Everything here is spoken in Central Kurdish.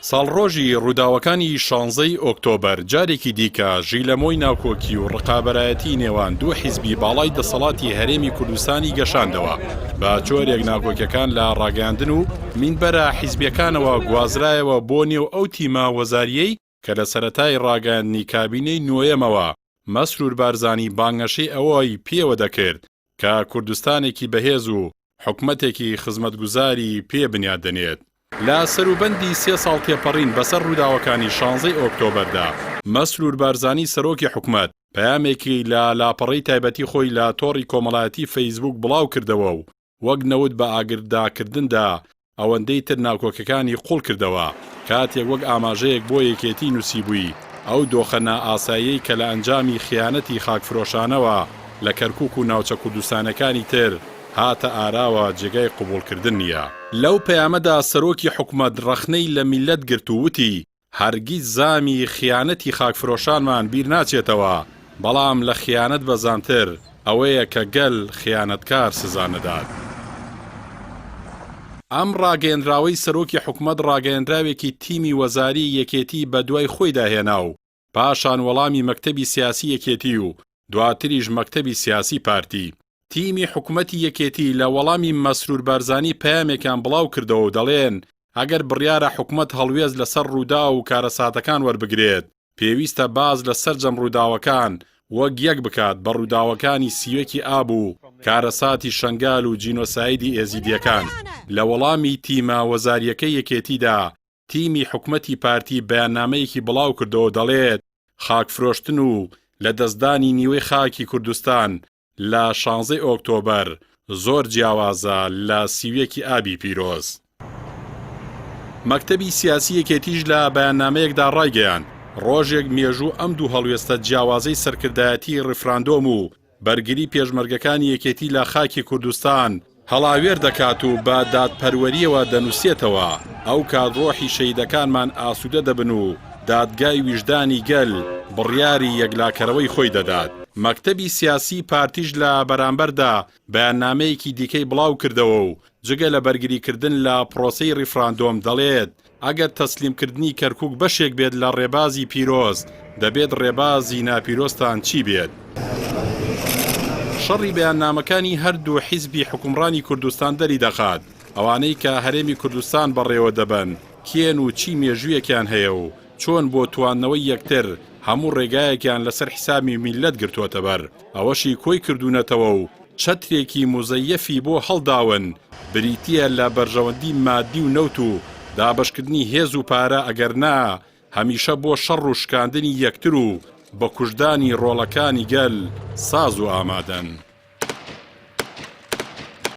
ساڵڕۆژی ڕووداوەکانی شانزەی ئۆکتۆبەر جارێکی دیکە ژیلەمۆی ناکۆکی و ڕقابەرایەتی نێوان دوو حیزبی باڵای دەسەڵاتی هەرێمی کوردستانی گەشاندەوە، بە جۆرێک ناکۆکیەکان لە ڕاگەیاندن و مینبەرە حیزبیەکانەوە گوازرایەوە بۆ نێو ئەو تیمە وەزاریەی کە لە سەرەتای ڕاگەیاندنی کابینەی نۆیەمەوە مەسرور بارزانی بانگەشەی ئەوەی پێوە دەکرد کە کوردستانێکی بەهێز و حکومەتێکی خزمەتگوزاری پێ بنیات دەنێت. لە سەروبەندی سێ ساڵ تێپەڕین بەسەر ڕووداوەکانی شانزەی ئۆکتۆبەردا، مەسرور بارزانی سەرۆکی حکومەت پەیامێکی لە لاپەڕەی تایبەتی خۆی لە تۆڕی کۆمەڵایەتی فەیسبووک بڵاوکردەوە و وەک نەوت بە ئاگرداکردندا ئەوەندەی تر ناکۆکەکانی قوڵ کردەوە، کاتێک وەک ئاماژەیەک بۆ یەکێتی نوسیبووی، ئەو دۆخە نائاساییەی کە لە ئەنجامی خیانەتی خاکفرۆشانەوە لە کەرکوک و ناوچە کوردستانەکانی تر هاتە ئاراوە جێگای قبوڵکردن نییە. لەو پەیامەدا سەرۆکی حکومەت ڕەخنەی لە میللەت گرت و وتی، هەرگیز زامی خیانەتی خاکفرۆشانمان بیر ناچێتەوە، بەڵام لە خیانەت بەزامتر ئەوەیە کە گەل خیانەتکار سزا نەدات. ئەم ڕاگەیەنراوەی سەرۆکی حکومەت ڕاگەیەنراوێکی تیمی وەزاری یەکێتی بەدوای خۆیدا هێنا و پاشان وەڵامی مەکتەبی سیاسی یەکێتی و دواتریش مەکتەبی سیاسی پارتی. تیمی حکومەتی یەکێتی لە وەڵامی مەسرور بارزانی پەیامێکیان بڵاو کردەوە و دەڵێن، ئەگەر بڕیارە حکومەت هەڵوێست لەسەر ڕووداو و کارەساتەکان وەربگرێت، پێویستە باس لە سەرجەم ڕووداوەکان وەک یەک بکات بە ڕووداوەکانی سییەکی ئاب و کارەساتی شەنگال و جینۆسایدی ئێزیدییەکان. لە وەڵامی تیمە وەزارییەکەی یەکێتیدا، تیمی حکومەتی پارتی بەیاننامەیەکی بڵاوکردەوە و دەڵێت، خاکفرۆشتن و لەدەستدانی نیوەی خاکی کوردستان لە شانزەی ئۆکتۆبەر زۆر جیاوازە لە 31 ی ئابی پیرۆز. مەکتەبی سیاسی یەکێتیش لە بەیاننامەیەکدا ڕایگەیاند، ڕۆژێک مێژوو ئەم دوو هەڵوێستە جیاوازەی سەرکردایەتیی ڕیفراندۆم و بەرگری پێشمەرگەکانی یەکێتی لە خاکی کوردستان هەڵاوێر دەکات و بە دادپەروەرییەوە دەنووسێتەوە، ئەوکات ڕۆحی شەهیدەکانمان ئاسوودە دەبن و دادگای ویژدانی گەل بڕیاری یەکلاکەرەوەی خۆی دەدات. مەکتەبی سیاسیی پارتیش لە بەرامبەردا بەیاننامەیەکی دیکەی بڵاوکردەوە و جگە لە بەرگریکردن لە پرۆسەی ڕیفراندۆم دەڵێت، ئەگەر تەسلیمکردنی کەرکوک بەشێک بێت لە ڕێبازی پیرۆز، دەبێت ڕێبازی ناپیرۆزتان چی بێت؟ شەڕی بەیاننامەکانی هەردوو حیزبی حوکمڕانی کوردستان دەریدەخات، ئەوانەی کە هەرێمی کوردستان بەڕێوەدەبەن کێن و چی مێژوویەکیان هەیە و چۆن بۆ تواندنەوەی یەکتر هەموو ڕێگایەکیان لەسەر حیسابی میللەت گرتۆتەبەر، ئەوەشی کۆی کردوونەتەوە و چەترێکی موزەیەفی بۆ هەڵداون بریتییە لە بەرژەوەندی مادی و نەوت و دابەشکردنی هێز و پارە ئەگەرنا هەمیشە بۆ شەڕ و شکاندنی یەکتر و بە کوشتدانی ڕۆڵەکانی گەل ساز و ئامادەن.